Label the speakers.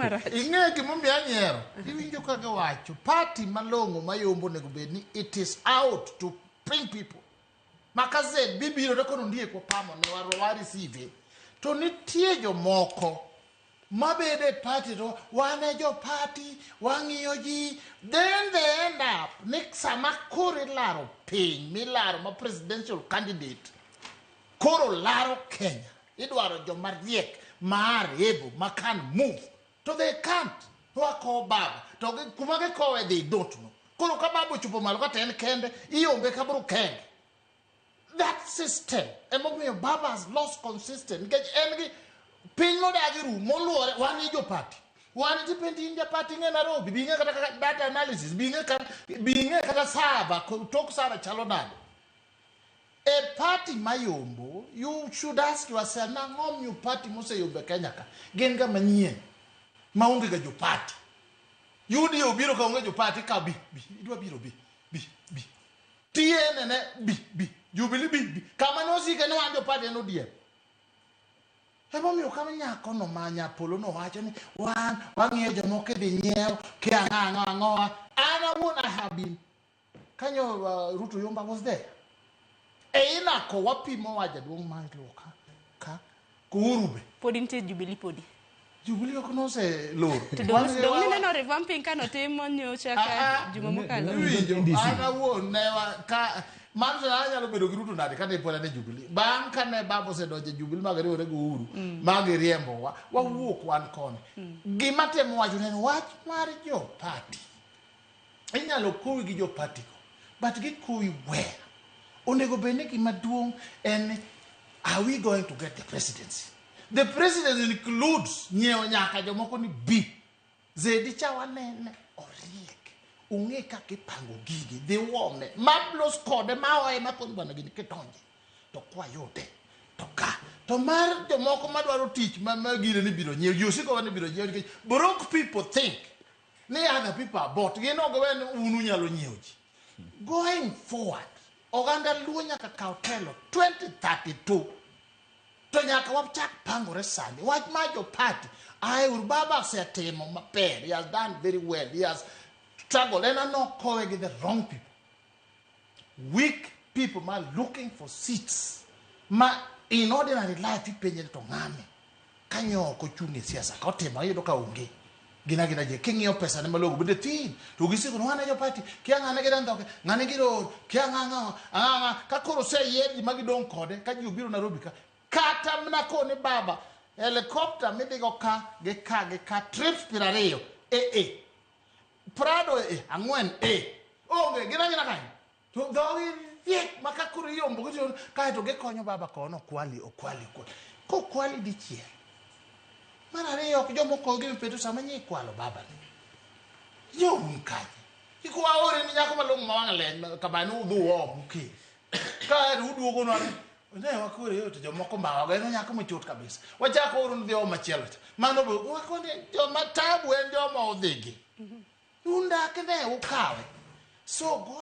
Speaker 1: marach.
Speaker 2: Ing'e gimomiyo anyiero? Iwinjo ka giwacho party malong'o mayombo onego bed ni it is out to bring people. Maka ZB biro to kono ndiek wapamo ne wa receive. To nitie jomoko mabedo e party to wan e jo party wang'iyo ji, then they end up ni sama koro ilaro piny milaro ma presidential candidate koro laro Kenya, idwaro joma riek ma are able ma can move, to they can't. Wakowo baba to kuma gikowe they don't know. Koro ka baba ochopo malo kata en kende iyombe ka bro kende. That system emomiyo baba has lost consistent, nikech en gi piny modagi ru moluore. Wan gi jo party, wan tipendi India party ng'e Nairobi bi ng'e kata kaka data analysis bi ng'e kata bi ng'e kata saba tok saba chalo nade e party mayombo. You should ask yourself, nang'o miyo party moseyombo e Kenya ka gin ga manyien maonge ga jo party? UDA obiro ka onge jo party ka bi bi idwa biro bi bi bi TNN ne bi bi Jubilee bi bi kama nosike ni wan jo party en ODM. Emomiyo kama nyako no ma Nyapolo no wacho ni wan wang'iyo jomoko idhi nyiew kia ang'o ang'o ang'o. An awuon I have been kanyo, Ruto Yomba was there e inako wapimo wa jaduong' ma luka ka Uhuru be.
Speaker 1: Pod nitie Jubilee podi.
Speaker 2: Jubilee ok nose lor.
Speaker 1: To dong nineno revamping kanotimo nyocha ka juma mokalo.
Speaker 2: Iwinjo?
Speaker 3: NDC.
Speaker 2: An awuon ne ka mano to anyalo bedo gi Ruto nade kane pod an e Jubilee? Bang' kane baba osedonjo e Jubilee ma giriwore gi Uhuru ma giriembowa wawuok wan koni. Gima temo wacho ne en wach mar jo party. Inyalo kowi gi jo party go, but gikowi where? Onego bed ni gima duong' en ni, are we going to get the presidency? The presidency includes nyiewo nyaka jomoko ni bi Zedi cha wanene oriek ong'e kaka ipango gigi dhi wome ma los kode ma oye ma koni bwana gini kitonje to kwayude to ka to mar jomoko madwaro tich ma gire ni biro nyiew ji osiko ni biro nyiew nikech broke people think ni other people are bought. Gin ok giwe ni un unyalo nyiewo ji. Going forward, oganda Luo nyaka kaw telo 2032, to nyaka wachak pangore sani. Wach mar jo party ae uru. Baba osetimo maber, he has done very well, he has struggled. En anokowe gi the wrong people, weak people ma looking for seats ma in ordinary life ipenje ni to ng'ane kanyo ok ochung' e siasa ka otimo iyudo ka onge gina gina je king'iyo pesa ne malong'o bende thin to gisiko ni wan e jo party kia ng'ane gi ndhoke ng'ane gi road kia ng'a ng'a ang'a ng'a ka koro oseyier ji ma gidong' kode ka ji obiro Nairobi ka kata mana koni baba helicopter midhigo ka gi ka gi ka trips 20 e e Prado e 4 e onge gina gina kanyo to dhogi riek ma ka koro iyombo gi to kaeto gikonyo baba kono okwali okwali okwali kokwali dichiel mar ariyo ok jomoko gi peto sama nyi ikwalo baba ni yo un kanye kik waori ni nyako malong'o ma wang' leny kamano udhi uom ukel kaeto uduogo nwa ne wakore yo to jomoko mbawago en nyako machot kabisa wachako oro ni dhi om machielo cha mano be wakone joma tabu en joma odhigi undak ne ukawe so go.